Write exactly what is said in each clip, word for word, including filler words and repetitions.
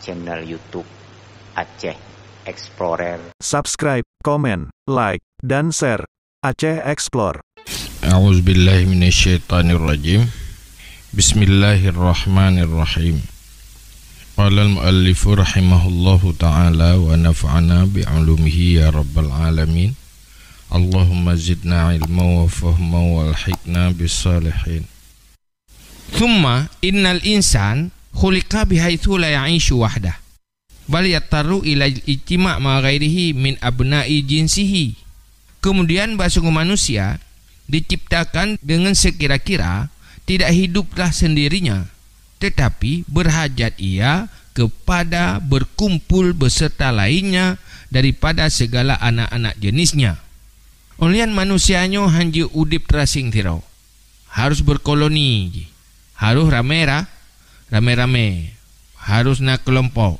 channel YouTube Aceh Explorer. Subscribe, komen, like, dan share Aceh Explore. أعوذ بالله من الشيطان الرجيم. بسم الله الرحمن الرحيم. قال المؤلف رحمه الله تعالى ونفعنا بعلومه يا رب العالمين. اللهم زدنا علما وفهما والحقنا بالصالحين. ثم إن الإنسان خلق بحيث لا يعيش وحده، بل يضطر إلى الاجتماع مع غيره من أبناء جنسه. Kemudian, bahsungguh manusia diciptakan dengan sekira-kira tidak hiduplah sendirinya, tetapi berhajat ia kepada berkumpul beserta lainnya daripada segala anak-anak jenisnya. Ulian manusia nyoe hanjeuet udeb teurasing sidroe. Harôh berkoloni jih. Harôh ramé ra-, ramé-ramé. Harôh na keulompok.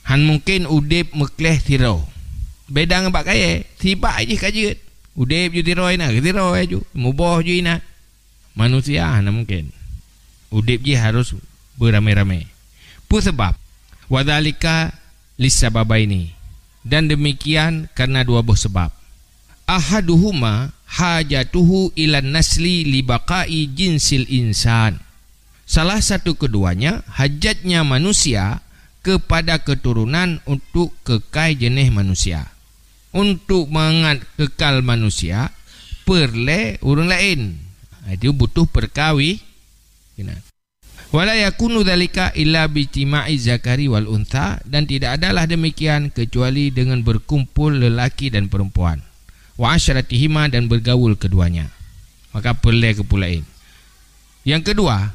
Hán mungken udeb meukleh sidroe. Beda ngon bak kayée, sibak jih ka jeuet. Udeb ju sidroe inan, sidroe ju, muboh ju inan. Manusia hana mungken. Udeb jih harôh beuramé-ramé. Peue sabab? Wadzalika lissababaini. Dan demikian karena dua boh sabab. Ahaduhuma hajatuhu ilan nasli libaqai jinsil insan. Salah satu keduanya hajatnya manusia kepada keturunan untuk kekal jeuneh manusia. Untuk mangat kekal manusia, peureulée ureuëng laén. Itu butuh perkawi-, kena. Wala yakunu dzalika illa bijtima'i zakari wal untha, dan tidak adalah demikian kecuali dengan berkumpul lelaki dan perempuan. Wa asyaratihima, dan bergaul keduanya. Maka peureulée keu peue laén. Nyang keudua,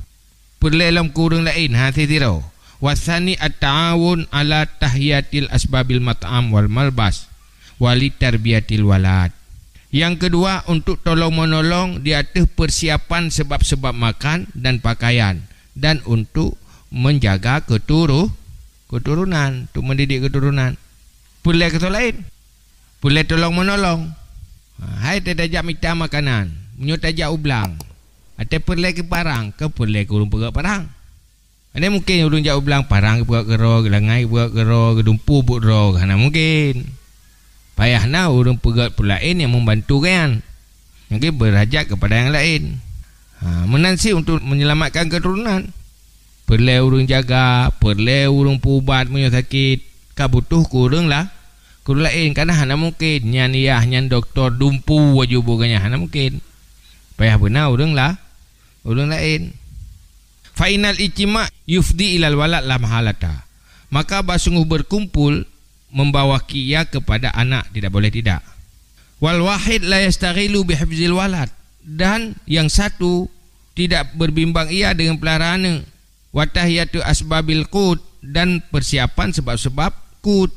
peureulée lom keu ureuëng laén, hana sidroe. Wasani at-ta'awun ala tahiyatil asbabil mat'am wal malbas, wali tarbiyatil walad. Nyang keudua, untuk tolong-menolong di ateueh persiapan sebab-sebab makan dan pakaian, dan untuk menjaga keturu-, keturunan, untuk mendidik keturunan. Peureulée keu soe laén? Peureulée tolong-menolong. Ha, hai tajak mita makanan, meunyoe tajak u blang, até peureulée keu parang, keu peureulée keu ureuëng peugét parang. Hana mungken ureuëng jak u blang parang geupeugét keudroe, geulangai geupeugét keudroe, geudumpu buet droe, hana mungken. Payah na ureuëng peugét peue laén nyang membantu gobnyan. Mungken beurajat keupada nyang laén. Ha, meunan cit untuk menyelamatkan keturunan. Peureulée ureuëng jaga, peureulée ureuëng peuubat meunyoe sakét, ka butuh keu ureuëng lah, keu ureuëng laén, karena hana mungken nyan yah, nyan dokto dumpu aju buet gobnyan, hana mungken. Payah beuna ureuëng lah, ureuëng laén. Fa innal ijtima' yufdi ilal walad la mahalata. Maka bahsungguh berkumpul membawa ia kepada anak, tidak boleh tidak. Wal wahid la yastaghilu bihifzil walad. Dan yang satu tidak berbimbang ia dengan pelihara anak. Wa tahiyatu asbabil qut, dan persiapan sebab-sebab qut.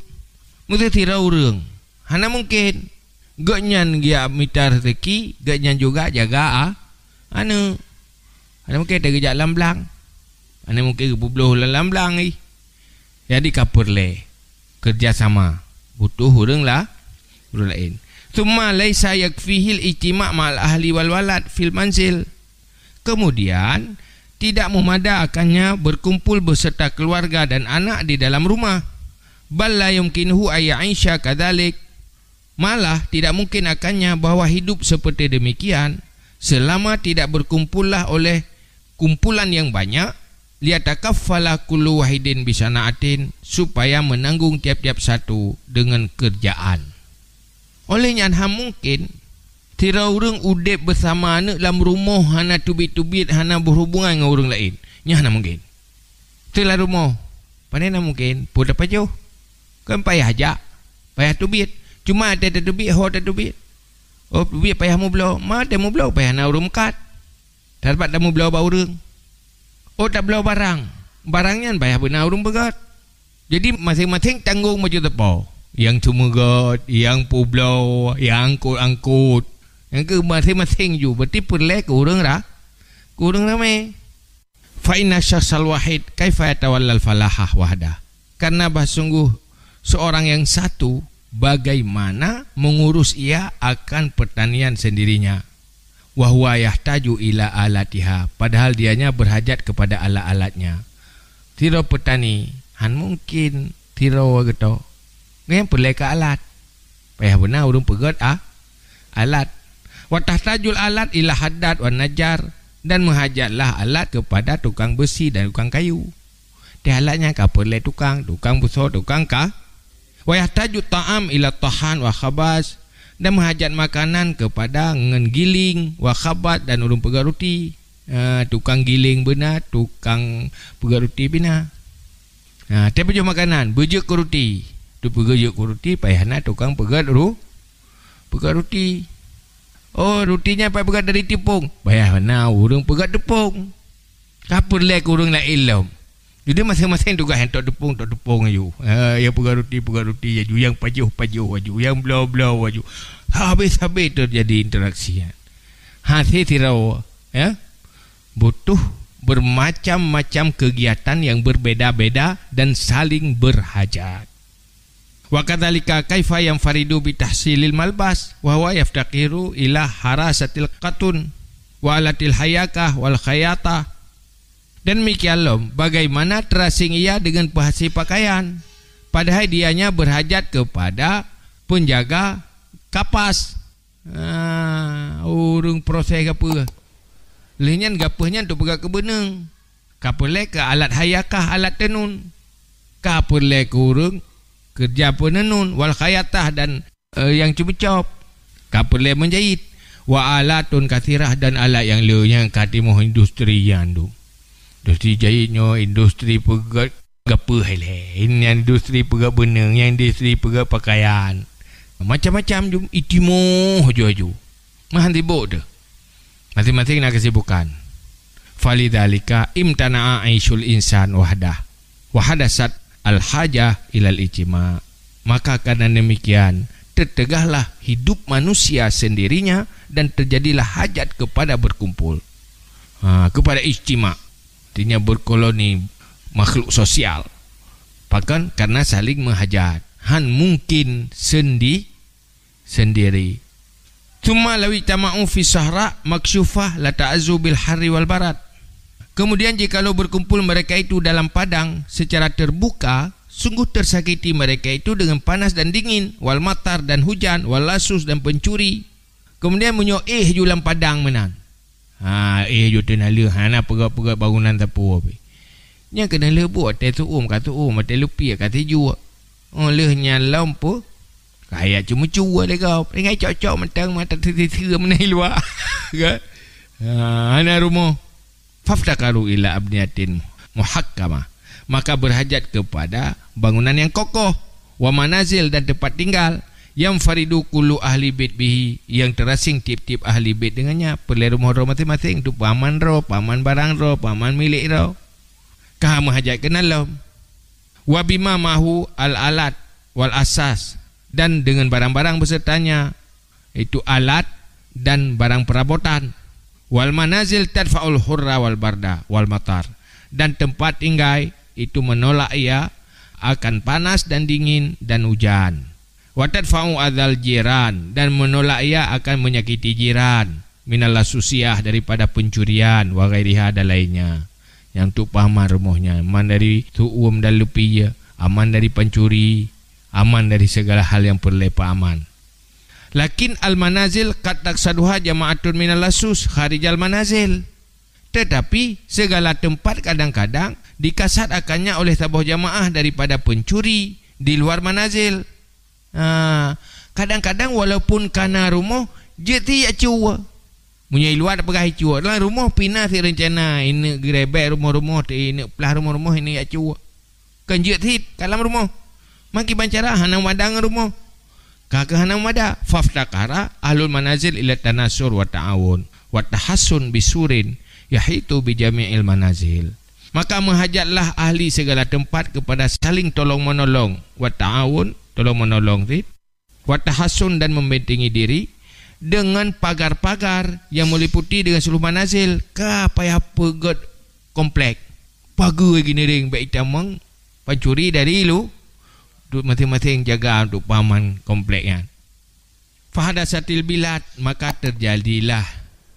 Meuseuti sidroe ureuëng. Hana mungken. Gobnyan geujak mita rezeki, gobnyan juga jaga a-, aneuk. Hana mungken tageujak lam blang. Hana mungken geupeubloe lam, lam blang jih. Jadi ka peureulée keureuja sama. Butuh ureuëng la-, ureuëng laén. Tsumma laisa yakfihil ijtima' ma'al ahli wal walad fil manzil. Kemudian, tidak meumada akannya berkumpul beserta keluarga dan anak di dalam rumah. Bal la yumkinuhu an ya'isha kadzalik. Malah, tidak mungkin akannya bahwa hidup seperti demikian selama tidak berkumpullah oleh kumpulan yang banyak, liyatakaffala kullu wahidin bisana'atin, supaya menanggung tiap-tiap satu dengan kerjaan. Oleh nyan, hana mungken sidroe ureuëng udeb beusama aneuk lam rumoh hana teubiet-teubiet, hana berhubungan ngon ureuëng laén. Nyan hana mungken. Teuh lam rumoh, pane na mungken, peue tapajoh? Kan payah jak, payah teubiet. Cuma até tateubiet, ho tateubiet. Oh, teubiet payah mubloe, ma até mubloe payah na ureuëng meukat. Teupat tamubloe bak ureuëng. Oh, tabloe barang. Barang nyan payah beuna ureuëng peugét. Jadi, maséng-maséng tanggong bacut teupeu. Nyang seumeugét, nyang peubloe, nyang angkot-angkot. Nyang keu maséng-maséng ju, berarti peureulée keu ureuëng ra-, keu ureuëng ramé. Fa inna syakhsal wahid kaifa yatawallal falaha wahdah. Karena bah sungguh seorang yang satu bagaimana mengurus ia akan pertanian sendirinya. Wa huwa yahtaju ila alatiha, padahal dianya berhajat kepada alat-alatnya. Sidroe peutani Han mungkin sidroe geuto. Nyan peureulée keu alat. Payah beuna ureuëng peugét a-, alat. Wa tahtajul alat ila haddad wan najjar, dan meuhajatlah alat keupada tukang beusi dan tukang kayu. Teuh alat nyan ka peureulée tukang, tukang beuso, tukang ka-, wa yahtaju ta'am ila tahan wa khabaz, dan meuhajat makanan keupada ngon giling, wa khabaz, dan ureuëng peugét ruti. Ah, tukang giling beuna, tukang peugét ruti beuna. Ah, teuh pajoh makanan, beujeuet keu ruti. Teuh peugét jeuet keu ruti, payah na tukang peugét ru-, peugét ruti. Oh, ruti nyan payah peugét dari teupông. Payah na ureuëng peugét teupông. Ka peureulée keu ureuëng laén lom. Jadi maséng-maséng tugaih, nyang tok teupông, tok teupông aju. Ha, nyang peugét ruti, peugét ruti aju. Nyang pajoh, pajoh aju. Nyang bloe, bloe aju. Habéh-habéh teujadi interaksi nyan. Hase sidroe, ya. Butuh bermacam-macam kegiatan yang berbeda-beda dan saling berhajat. Wa kadzalika kaifa yanfaridu bi tahsilil malbas wa huwa yaftaqiru ila harasatil qatun wa alatil hayakah wal khayatah. Dan demikian lom, bagaimana terasing ia dengan peuhase pakaian, padahai dianya berhajat kepada penjaga kapas. Ah, ureuëng proses gapeuh. Lheueh nyan gapeuh nyan teupeugah keu beuneueng. Ka peureulée keu alat hayakah, alat teunun. Ka peureulée keu ureuëng keureuja peuneunun, wal khayatah dan, eh, nyang cumeucop. Ka peureulée meujait. Wa alatun katsirah dan alat nyang le nyang ka timoh industri nyan tu. Industri jait nyoe, industri peugét gapeuh ilée. Nyan industri peugét beuneueng, nyan industri peugét pakaian. Macam-macam jum itimoh aju-aju. Meuhan sibok teuh. Maséng-maséng na keusibukan. Falidzalika imtana'a aisyul insan wahdah. Wa hadasat al-hajah ilal ijtima. Maka karena demikian, tertegahlah hidup manusia sendirinya dan terjadilah hajat kepada berkumpul. Ha, kepada ijtima. Artinya berkoloni makhluk sosial. Pakon? Karena saling meuhajat. Han mungkin sendi-, sendiri. Tsumma law ijtama'u fi sahra maksyufah la ta'azzu bil harri wal barad. Kemudian jikalau berkumpul mereka itu dalam padang secara terbuka, sungguh tersakiti mereka itu dengan panas dan dingin, wal matar dan hujan, wal lasus dan pencuri. Kemudian meunyoe éh ju lam padang meunan. Ha, éh ju teunaleuh, hana peugét-peugét bangunan sapeue pih. Nyan keuneuk lheueh buet, watée seuuem ka seuuem, watée lupiek ka sijuek. Oh, lheueh nyan lom peue? Kaya ceumeucue lé gob. Ringai cok-cok mantong mata teuteuteue meunan luwa. Kan? Ha, hana rumoh. Faftaqaru ila abniyatin muhakkamah. Maka berhajat kepada bangunan yang kokoh, wa manazil dan tempat tinggal, yanfaridu kullu ahli bait bihi, yang terasing tiep-tiep ahli bait dengannya, peureulée rumoh droe maséng-maséng tu, paman droe, paman barang droe, paman milék droe. Ka meuhajat keunan lom. Wa bima mahu al-alat wal asas, dan dengan barang-barang besertanya, itu alat dan barang perabotan. Wal manazil tadfa'ul hurra wal barda wal matar, dan tempat tinggai itu menolak ia akan panas dan dingin dan hujan. Wa tadfa'u adzal jiran, dan menolak ia akan menyakiti jiran, minal lasusiyah, daripada pencurian, wa ghairiha, dan lainnya. Nyang tu paman rumoh nyan, aman dari seuuem dan lupiek, aman dari pancuri, aman dari segala hal nyang peureulée peuaman. Lakin al-manazil qad taqsaduha jama'atun minal lasus kharijal manazil. Tetapi, segala tempat kadang-kadang dikasadakannya oleh saboh jamaah daripada pencuri di luar manazil. Ha, kadang-kadang walaupun ka na rumoh, jeuet si jak cue. Meunyoe i luwa tapeugah i cue, lam rumoh pih na si reuncana, ineuk geurebek rumoh-rumoh, ineuk plah rumoh-rumoh, ineuk jak cue. Kon jeuet cit ka lam rumoh. Meukiban cara hana meumada ngon rumoh. Ka keuh hana meumada, faftaqara ahlul manazil ila tanasur wa ta'awun wa tahassun bisurin yahitu bi jami'il manazil. Maka meuhajatlah ahli segala tempat kepada saling tolong-menolong, wa ta'awun, tolong-menolong cit, wa tahassun, dan membentengi diri, dengan pagar-pagar yang meliputi dengan seluruh manazil. Ka payah peugét komplek. Pageue giniring bak itamong pancuri dari lu, duk maséng-maséng jaga untuk peuaman komplek nyan. Fahadasatil bilad, maka terjadilah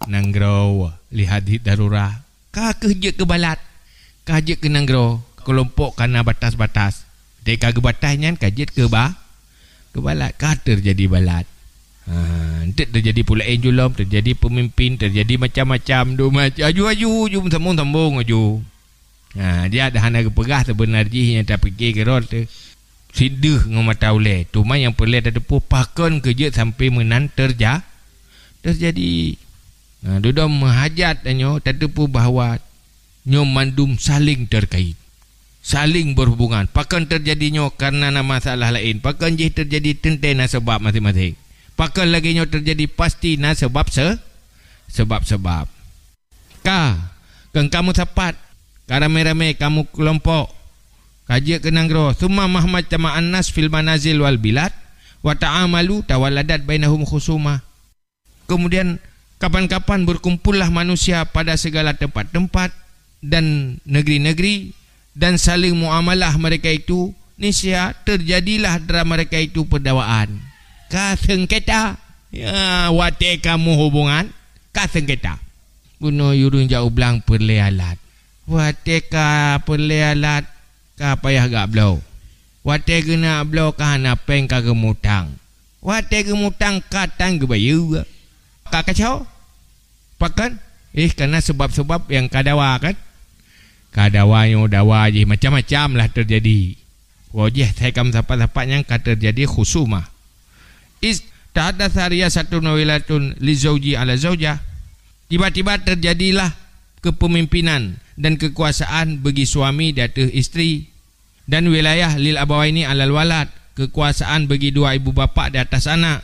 nanggroe, lihadid darurah. Ka keuh jeuet keu balat, ka jeuet keu nanggroe, keulompok ka na batas-batas. Deh ka geubatas nyan ka jeuet keu ba-, keu balat, ka teujadi balat. Ha, enteuk teujadi peulaén julom, teujadi peumimpén, teujadi macam-macam, dum macam, aju-aju, ju sambong-sambong aju. Ha, jeuet hana geupeugah, seubeuna jih nyang tapike keudroe teuh. Sideuh ngon mata ulée, teuma nyang peureulée tateupeue pakon keu jeuet sampoe meunan teuja-, teujadi. Ha, dudoe meuhajat tanyoe tateupeue bahwa nyoe mandum saléng teukait, saléng beuhubungan. Pakon teujadi nyoe kareuna na masalah laén, pakon jih teujadi teuntée na sabab maséng-maséng. Pakon lagée nyoe teujadi pasti na sabab se-, sabab-sabab. Ka, keu kamoe sapat, ka ramé-ramé kamoe keulompok, ka jeuet keu nanggroe, summa mahma jama'an nas fil manazil wal bilad, wa ta'amalu tawalladat bainahum khusumah. Kemudian, kapan-kapan berkumpullah manusia pada segala tempat-tempat dan negeri-negeri, dan saling muamalah mereka itu, niscaya terjadilah antara mereka itu perdawaan. Ka sengketa. Ya, watée kamoe hubungan, ka sengketa. Bunoe ureuëng jak u blang peureulée alat. Watée ka peureulée alat, ka payah geubloe. Watée keuneuk bloe ka hana péng, ka geumutang. Watée geumutang ka tan geubayeue. Ka kacau. Pakon? Eh, kana sabab-sabab nyang ka dawa kan? Ka dawa nyoe dawa jih, macam-macam lah teujadi. Wajih sai kam sapat-sapat nyang ka teujadi khusumah. Is tahaddatsa riyasatun wa wilayatun li zauji ala zaujah. Tiba-tiba teujadilah kepemimpinan dan kekuasaan bagi suami di ateueh isteri, dan wilayah lil abawaini alal walad, kekuasaan bagi dua ibu bapak di atas anak.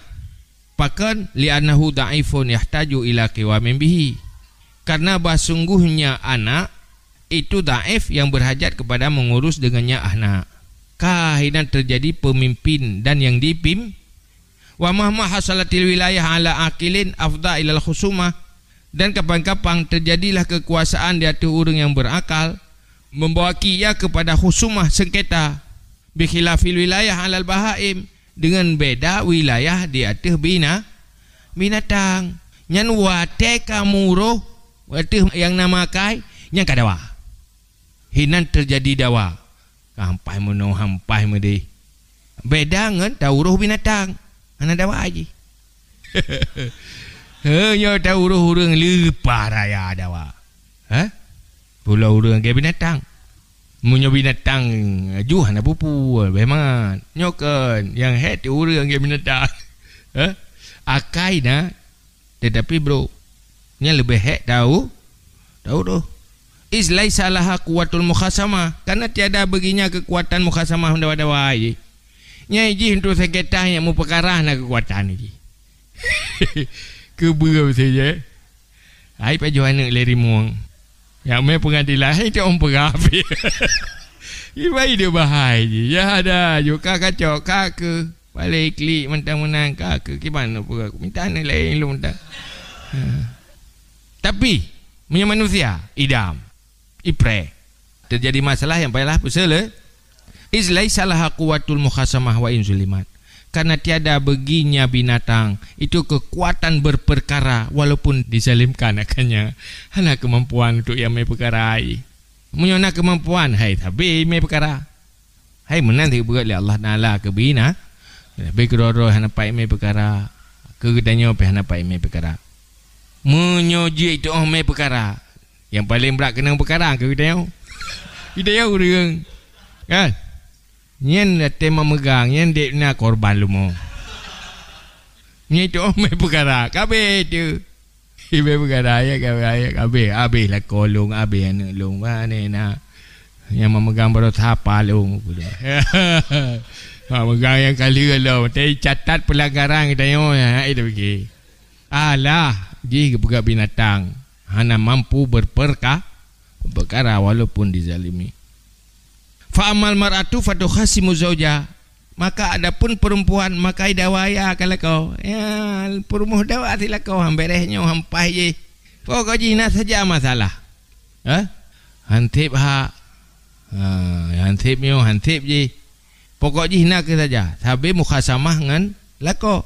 Pakon? Li'annahu dha'ifun yahtaju ila qiwamin bihi. Karena bahsungguhnya anak itu dhaif yang berhajat kepada mengurus dengannya anak. Ka hinan teujadi pemimpin dan yang dipim-, wa mahma hasalatil wilayah ala aqilin afdha ilal khusumah. Dan kapan-kapan teujadilah kekuasaan di ateueh ureuëng nyang berakal, membawa ia kepada khusumah sengketa, bikhilafil wilayah alal bahaim, deungon beda wilayah di ateueh bina-, binatang. Nyan watée ka meuuroh ateueh nyang na makai, nyan ka dawa. Hinan teujadi dawa. Ka hampai meunoe, hampai meudeh. Beda ngon tauroh binatang. Hana dawa jih. He, nyoe tauroh ureuëng leupah raya dawa. Hah? Pulo ureuëng lagée binatang. Meunyoe binatang aju hana pupu, beh mat. Nyoe kon nyang hék ureuëng lagée binatang. Hah? Akai na, tetapi brok. Nyan leubeh hék tau, tau roh. Iz laisa laha quwwatul mukhasamah, karena tiada baginya kekuatan mukhasamah dawa-dawa jih. Nyai jih untuk sengketa nyang meupeukara na kekuatan jih. Keubeue meusti jih. Hai pajoh aneuëk lé rimueng. Nyang mé peungadilan, hai cok peugah habéh. Ibai dia bahai jih. Ya ada, aju ka kacok, ka keu. Paléng klik mantong meunan ka keu kiban peue, minta aneuk laén lôn mantong. Ha. Tapi, meunyoe manusia, idam, ipreh. Teujadi masalah nyang payah peuseuleue. Iz laisa laha quwwatul mukhasamah wa in zulimat. Karena tiada baginya binatang itu kekuatan berperkara walaupun dizalimkan akannya. Hana kemampuan untuk ia mé peukara ai. Meunyoe na kemampuan, hai sabe mé peukara. Hai meunan teupeugah lé Allah Taala keu bina. Leubeh keudroe-droe hana paih mé peukara. Keu geutanyoe pih hana paih mé peukara. Meunyoe jeuet teuoh mé peukara, nyang paleng brat keunong peukara keu geutanyoe. Geutanyoe ureuëng. Kan? Nyan até meumeugang, nyan dek na korban lumo. Nyan teuoh mé peukara, kabeh teuh. Ibe peugah ayat, ayat, habéh, habéh lakoe lôn, habéh aneuk lôn, bah, ni na. Nyang meumeugang baroe sapa lôn, peue lôn. Meumeugang nyang ka lheueh lom, tapi catat peulanggaran geutanyoe, ha, itu pike. Alah, jih geupeugah binatang, hana mampu berperka-, berperkara walaupun dizalimi. Fa ammal mar'atu fatukhasimu zauja, maka adapun perempuan makai dawa ya ka lakoe. Ya, peurumoh dawa si lakoe, ham bereh nyoe, ham paih jih. Pokok jih na saja masalah. Ha? Hansip hak. Ha, hansip nyoe, hansip jih. Pokok jih na keu saja. Sabe mukhasamah ngon lakoe.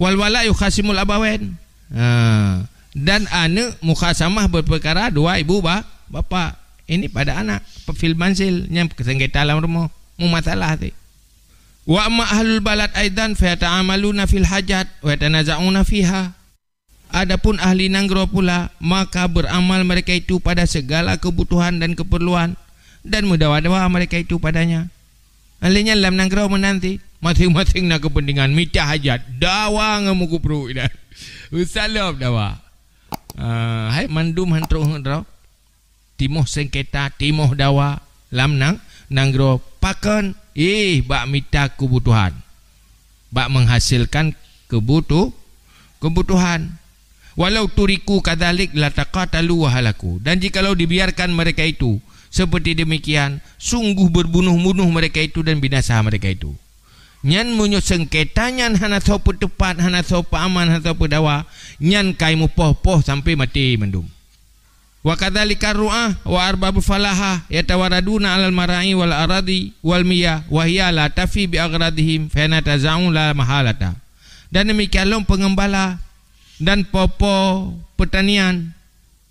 Wal walad yukhasimul abawain. Ha. Dan aneuk mukhasamah berperkara dua ibu ba-, bapak. Ini pada anak, fil manzil, nyang seungketa lam rumoh, mumasalah teuh. Wa amma ahlul balad aidan fayata'amaluna fil hajat wa yatanaza'una fiha. Adapun ahli nanggroe pula, maka beramal mereka itu pada segala kebutuhan dan keperluan, dan meudawa-dawa mereka itu padanya. Lé nyan lam nanggroe meunan teuh, maséng-maséng na keupeuntengan, mita hajat, dawa ngon meukeupruek dah. Usalop dawa. Ah, hai mandum han troh ngon droe. Timoh seungketa, timoh dawa lam nang-, nanggroe. Pakon? Ih, bak mita keubutuhan. Bak menghasilkan keubutu-, keubutuhan. Walau turiku kadzalik lataqatalu wa halaku. Dan jikalau dibiarkan mereka itu seperti demikian, sungguh berbunuh-bunuh mereka itu dan binasa mereka itu. Nyan meunyoe seungketa nyan hana soe peuteupat, hana soe peuaman, hana soe peudawa, nyan kai mupoh-poh sampai maté mandum. Wa kadzalika ru'ah wa arbabul falahah yatawaraduna 'alal mara'i wal aradi wal miyah wa hiya la tafi bi aghradihim fa yanataza'u la mahalata. Dan demikian lom peungeumbala dan po-po peutanian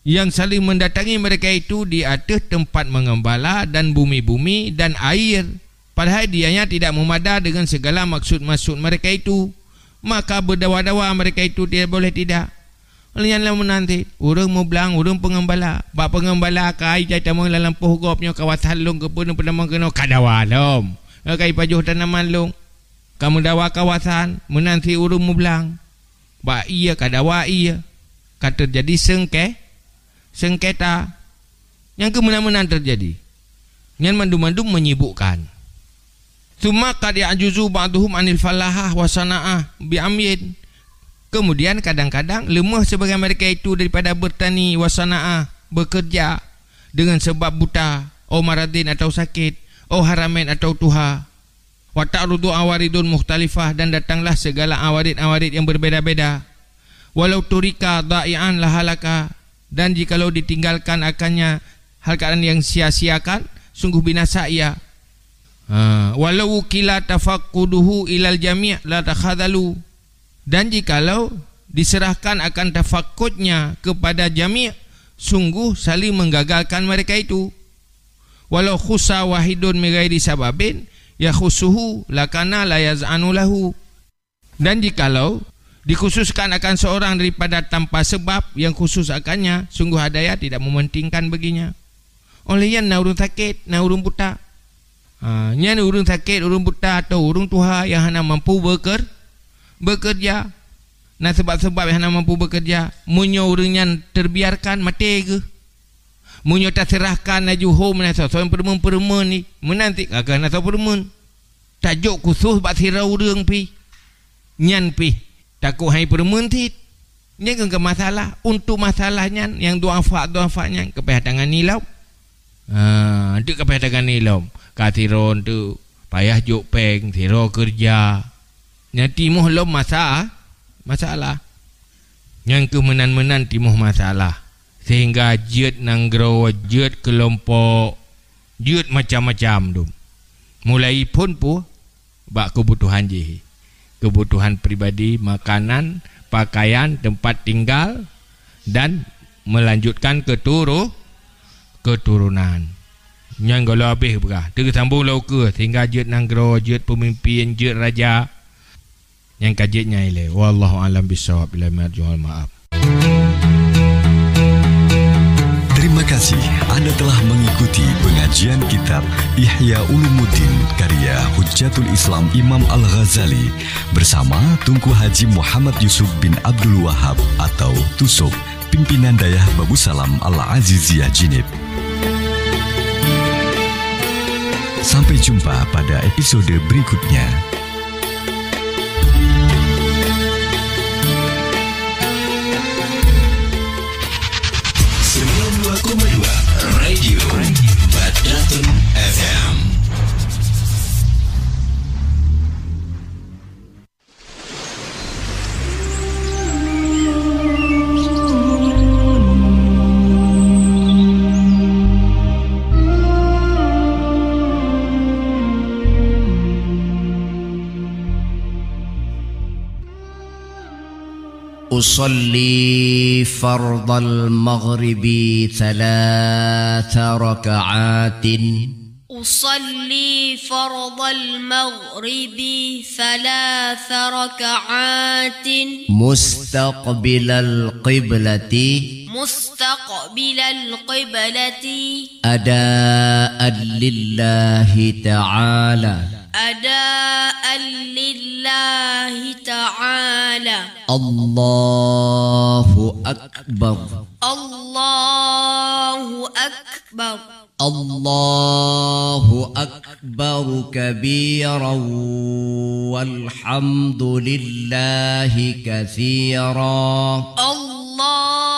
nyang saling mendatangi mereka itu di ateueh teumpat meungeumbala dan bumi-bumi dan air, padahai dianya tidak meumada dengan segala maksud-maksud mereka itu, maka beudawa-dawa mereka itu tidak boleh tidak. Lé nyan lom meunan cit, ureuëng mublang, ureuëng peungeumbala. Bak peungeumbala ka ai jai tamong lam lampôh gob nyoe kawasan lôn keupeue neupeudamong keunoe ka dawa lom. Ka ipajoh tanaman lôn. Ka meudawa kawasan, meunan cit ureuëng mublang. Bak ié ka dawa ié. Ka teujadi seungke-, seungketa. Nyang keu meunan-meunan teujadi. Nyan mandum-mandum menyibukkan. Tsumma qad ya'juzu ba'duhum 'anil falahah wa sana'ah bi amyin. Kemudian kadang-kadang leumah sebagian mereka itu daripada bertani wa sana'ah, bekerja, dengan sebab buta, au maradin atau sakit, au haramin atau tuha. Wa ta'rudu awaridun mukhtalifah, dan datanglah segala awarid-awarid yang berbeda-beda. Walau turika dha'i'an lahalaka, dan jikalau ditinggalkan akannya hal keadaan yang sia-siakan, sungguh binasa ia. Ha, walau wukila tafaqquduhu ilal jami' la takhadhalu. Dan jikalau diserahkan akan tafakudnya kepada jami', sungguh saling menggagalkan mereka itu. Walau khussa wahidun min ghairi sababin yakhussuhu lakana la yaz'anu lahu. Dan jikalau dikhususkan akan seorang daripada tanpa sebab yang khusus akannya, sungguh ada ia tidak mementingkan baginya. Oleh nyan na ureuëng sakét, na ureuëng buta. Ha, nyan ureuëng sakét, ureuëng buta, atau ureuëng tuha nyang hana mampu beker-, bekerja. Na sebab-sebab nyang hana mampu bekerja. Meunyoe ureuëng nyan terbiarkan, maté geuh. Meunyoe taserahkan laju hom na soe-soe peureumeun-peureumeun ni, meunan cit ka keuh na soe peureumeun. Tajok khusos bak sidroe ureuëng pih. Nyan pih takot hai peureumeun cit. Nyan keuh masalah. Untuk masalah nyan, nyang duafa-duafa nyan, ka payah tangani lom. Ha, teuk ka payah tangani lom. Ka sidroe teuk payah jok péng, sidroe keureuja. Nyan timoh lom masa-, masalah. Nyang keuh meunan-meunan timoh masalah. Sehingga jeuet nanggroe, jeuet keulompok, jeuet macam-macam dum. Mulai phon peue bak keubutuhan jih. Keubutuhan pribadi, makanan, pakaian, teumpat tinggal, dan meulanjutkan keuturu-, keuturonan. Nyang gohlom habéh peugah, teusambong lom ukeue, sehingga jeuet nanggroe, jeuet peumimpén, jeuet raja. Nyang ka jeuet nyan ilée. Wallahu a'lam bissawab. Ilaihi marji'uhum, maaf. Terima kasih Anda telah mengikuti pengajian kitab Ihya Ulumuddin karya Hujjatul Islam Imam Al-Ghazali bersama Tunku Haji Muhammad Yusuf bin Abdul Wahab atau Tusok, pimpinan Dayah Babusalam Al-Aziziyah Jinib. Sampai jumpa pada episode berikutnya. Sembilan dua koma dua Radio Batatun F M. أصلي فرض المغرب ثلاث ركعات. أصلي فرض المغرب ثلاث ركعات. مستقبل القبلة. مستقبل القبلة. أداء لله تعالى. أداء لله تعالى. الله أكبر. الله أكبر. الله أكبر كبيرا والحمد لله كثيرا. الله